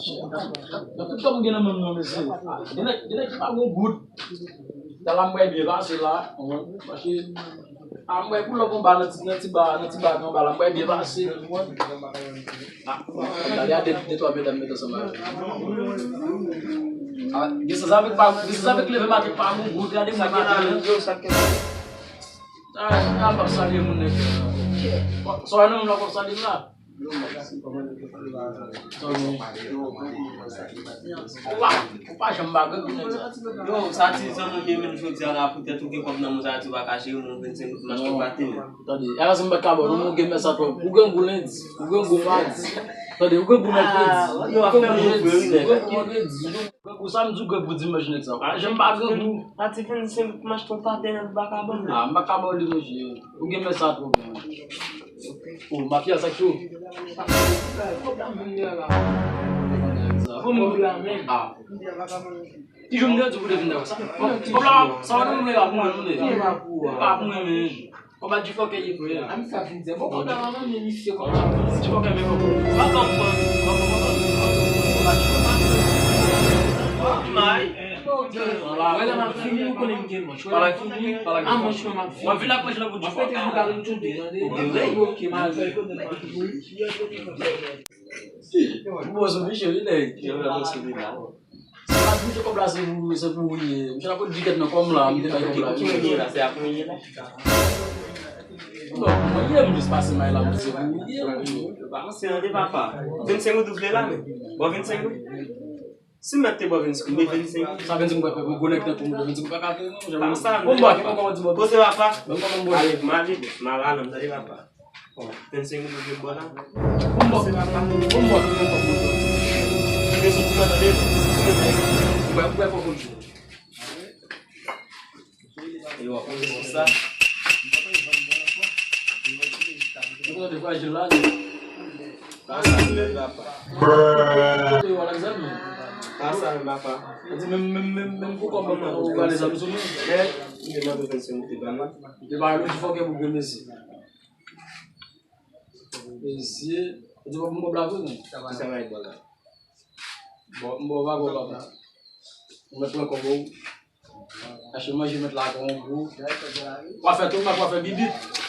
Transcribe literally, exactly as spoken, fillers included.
Nan tout kòb ou gen nan men w nan, mesye. Gen nèg, gen nèg ki pa gon goud. Talè a m wè byen pase la. Paske a m wè pou lòk yon ba nan ti, nan ti ba, nan ti ba anba la, m wè byen pase. Ah, gade a de, de twa medam met ansanm avè m. Ah, gen sans avèk pa, gen sans avèk leve maten pa moun goud, gade mwen maten. Ah, ah, m p ap salye moun nèg. Sa w nan moun la, w p ap salye m la. Ou pa, ou pa janm bagay pou nèg sa. Yo, sa ti zanmi m ye menm jodi a la, poutèt ou gen kòb nan men w, sa ti w pa ka jere m yon vennsenk goud mach pou patin. Tande, e la se m pa t ka ba w, non, ou gen mès sa twòp. Ou gen gou lendi, ou gen gou madi. Tande, ou gen gou mèkredi, ou gen gou jedi, ou gen gou vandredi, ou gen gou samdi, ou gen gou dimanch nèg sa. Pa janm pa gen gou. Pati vennsenk mach pou patin nan vakabon. Ah, m pa ka ba w li, mesye. Ou gen mès sa twòp, man. Oh, mafya sa ki yo. Bon, ah. Ki jou m te di pou te vin dèyè sa? Bon, kòb la, sa w te vle la pou mwen, nou te. Pa pou mwen, men. Kòb la di fòkè ye pou mwen. Di fòkè, men kòb la. Kòb la di fòkè. May. Wè la m ap fini, ou konnen m gen manch. Wè la m ap fini. A manch mwen m ap fini. W ap vin ak manch lan pou di fòkè. M ap pete bout a l m tou de, tande. Ok, m al. Bon, sou Michel, wi, nèg. Yo, yo, sou li la. Se pa di misye kòb la se pou, se pou ou ye. Misye la pot dikèt nan kò m la, m te bay kòb la. Ki mwen ye la, se ak mwen ye la. Non, mwen ye, m jis pase may la, m di se pou ou ye. Yo pa anse tande papa. Vennsenk goud ou vle la, men. Bon, vennsenk goud. Si m mèt te ba w vennsenk, men vennsenk. Sa vennsenk mwen fè pou gwo nèg tankou mwen, vennsenk pa ka fè non. Pa sa, bon, bon, bon, bon, bon, bon. Poze papa. Bon, bon, bon, bon. Ale, m ale, m al ale, m tande papa. Bon, vennsenk mil vle bò la. Bon, bon, bon, bon, bon. Mwen soti nan tande. Mwen, mwen, mwen, mwen. E w ap manje konsa. Ou konn de frajil la, non? Pa sa menm, papa. Yo, Alexander. Pa sa menm, papa. Sa di menm, menm, menm, menm pou kòb mwen, ou pale zam sou mwen. Lè m te mande vennsenk ou te ban mwen. Ou te ba mwen di fòkè pou grenmesi. Mesye, ou di pa pou m kòb la vre, non? Kisa m ay bò la? Bon, m ba w pa kòb la. Ou mèt pran kòb ou. Achte manje, mèt la kon gwo. W a fè tou, w a fè bibit.